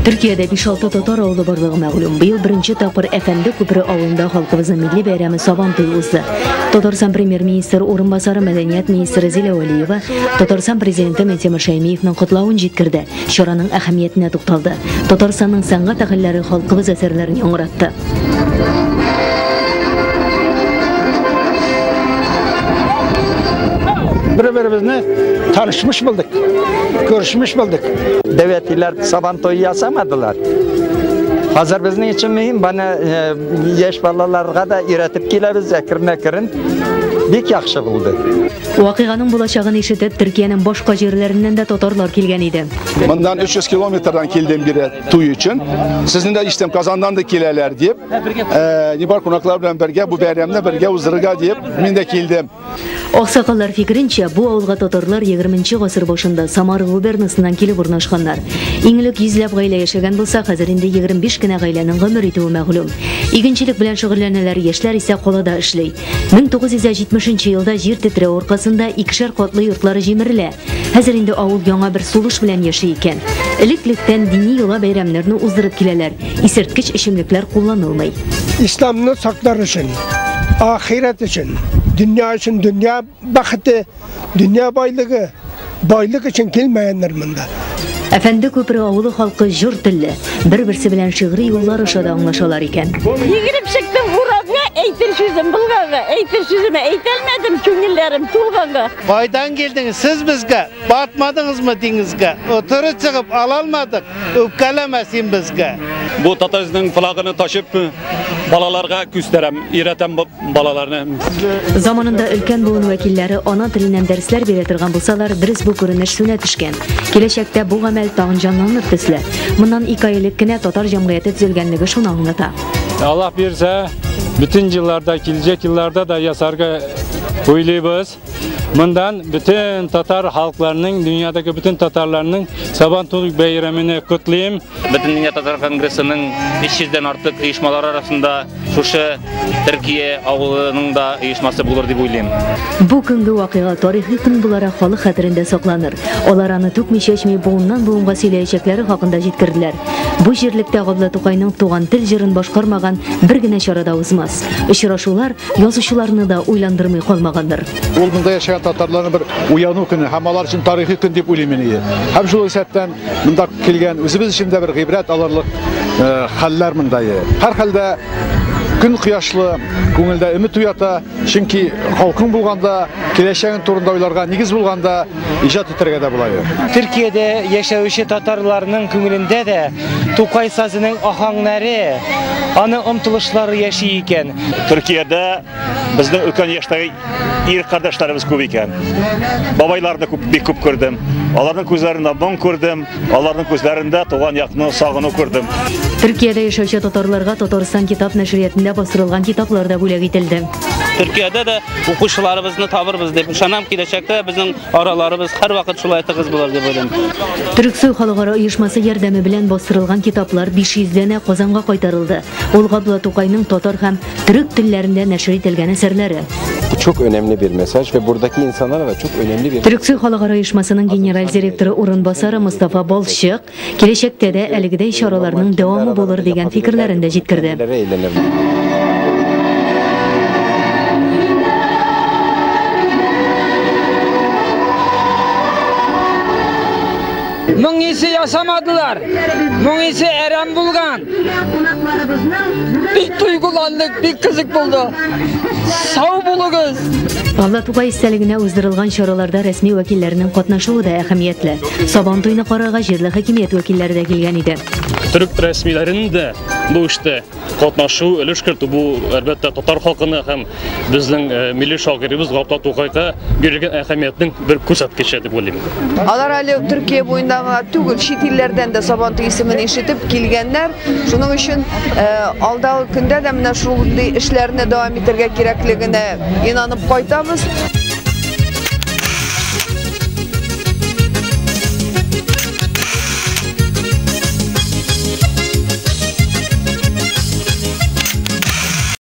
Төркиядә 5-6 татар авылы барлыгы мәгълүм. Быел беренче тапкыр Әфәнде күпере авылында халкыбызның милли бәйрәме Сабан туе узды. Татарстан премьер-министры урынбасары, мәдәният министры Зилә Вәлиева Татарстан президенты Минтимер Шәймиевның котлавын җиткерде, чараның әһәмиятенә тукталды. Татарстанның сәнгать әһелләре халкыбыз әсәрләрен яңгыратты. Бер-беребезне танышмыш булдык, көрішміш булдык. Дәүләтләр Сабан туе ясамадылар. Хәзер безнең өчен мөһим, баны яшь балаларга да өйрәтеп киләбез, әкрен-әкрен. Бик яхшы булды. Вакыйганың булачагын ишетеп, Төркиянең башка җирләреннән дә татарлар килгән иде. Моннан 300 километрдан килдем бире туй өчен. Сезнең дә ишетәм, Казаннан да киләләр дип. Ни бар кунаклар белән бергә бу бәйрәмне бергә уздырырга дип мин дә килдем. Аксакаллар фикеренчә, бу авылга татарлар 20 гасыр башында Самара губернасыннан килеп урнашканнар. Иң элек йөзләп гаилә яшәгән булса, хәзер инде 25 кенә гаиләнең гомер итүе мәгълүм. Игенчелек белән шөгыльләнәләр, яшьләр исә калада эшли. 1970 елда җир тетрәү аркасында икешәр катлы йортлары җимерелә. Хәзер инде авыл яңа бер сулыш белән яши икән. Элек-электән дини йола бәйрәмнәрне уздырып киләләр. Исерткеч эчемлекләр кулланылмый. Исламны саклар өчен, ахирәт өчен, дөнья өчен, дөнья бәхете, дөнья байлыгы, байлык өчен килмәгәннәр монда. Әфәнде күпере авылы халкы җор телле, бер-берсе белән шигъри юллар аша да аңлашалар икән. Йөгереп чыктым урамга, әйтер сүзем булганга, әйтер сүземә әйтәлмәдем, күңелләрем тулганга. Кайдан килдегез сез безгә? Батмадыгызмы диңгезгә? Отыры чыгып ала алмадык, үпкәләмә син безгә. Бу татарның флагын ташып балаларга күстерәм, өйрәтәм балаларны. Заманында өлкән буын вәкилләре ана теленнән дәресләр бирә торган булсалар, дөрес бу күренеш сүнә төшкән. Киләчәктә бу гамәл тагын җанланыр төсле. Моннан 2 ай элек кенә татар җәмгыяте төзелгәнлеге шуны аңлата. Аллаһ бирсә, бөтен елларда, киләчәк елларда да ясарга уйлыйбыз. Мондан бөтен татар халыкларының, дөньядагы бөтен татарларның Сабан туй бәйрәмене котлыйм. Бөтендөнья татар конгрессының 300дән артык оешмалары арасында шушы Төркия авылының да оешмасы булыр дип уйлыйм. Бу көнге вакыйга тарихи көн буларак халык хәтерендә сакланыр. Алар аны түкми-чәчми буыннан буынга сөйләячәкләре хакында җиткерделәр. Бу җирлектә Габдулла Тукайның туган тел җырын башкармаган бер генә чара да узмас. Очрашулар язучыларны да уйландырмый калмагандыр. Ул монда яшәгән татарларның бер уяну көне һәм алар өчен тарихи көн дип уйлыйм мин. Һәм шул исәптән монда килгән үзебез өчен дә бер гыйбрәт алырлык хәлләр монда. Һәр хәлдә көн кояшлы, күңелдә өмет уята, чөнки халкың булганда, киләчәгең турында уйларга нигез булганда иҗат итәргә дә була. Төркиядә яшәүче татарларның күңелендә дә Тукай сазының аһәңнәре, аның омтылышлары яши икән. Төркиядә безнең өлкән яшьтәге ир кардәшләребез күп икән. Бабайларны күп, бик күп күрдем. Аларның күзләрендә моң күрдем, аларның күзләрендә туган якны сагыну күрдем. Төркиядә яшәүче татарларга Татарстан китап нәшриятында бастырылган китаплар да бүләк ителде. Төркиядә дә укучыларыбызны табырбыз дип ышанам, киләчәктә безнең араларыбыз һәрвакыт шулай тыгыз булыр дип уйлыйм. Төрксой халыкара оешмасы ярдәме белән бастырылган китаплар 500 данә Казанга кайтарылды. Ул Габдулла Тукайның татар һәм төрек телләрендә нәшер ителгән әсәрләре. Bu çok önemli bir mesaj ve buradaki insanlara da çok önemli bir... Төрксой халыкара оешмасының генераль директоры урынбасары Мустафа Балчык киләчәктә дә әлегедәй чараларның дәвамы булыр дигән фикерләрен дә җиткерде. Моңысы ясамадылар. Моңысы әрәм булган. Бик дуйгыландык, бик кызык булды. Сау булыгыз. Габдулла Тукай истәлегенә уздырылган чараларда рәсми вәкилләрнең катнашуы да әһәмиятле. Сабан туйны карарга җирле хакимият вәкилләре дә килгән иде. Төрек рәсмиләренең дә бу эштә катнашу, өлеш кертү, бу әлбәттә татар халкына һәм безнең милли шагыйребез Габдулла Тукайга бирелгән әһәмиятнең бер күрсәткече дип уйлыйм. Алар әле Төркия буенда гына түгел, чит илләрдән дә Сабан туй исемен ишетеп килгәннәр. Шуның өчен алдагы көндә дә менә шундый эшләрне дәвам итәргә кирәклегенә инанып кайтабыз.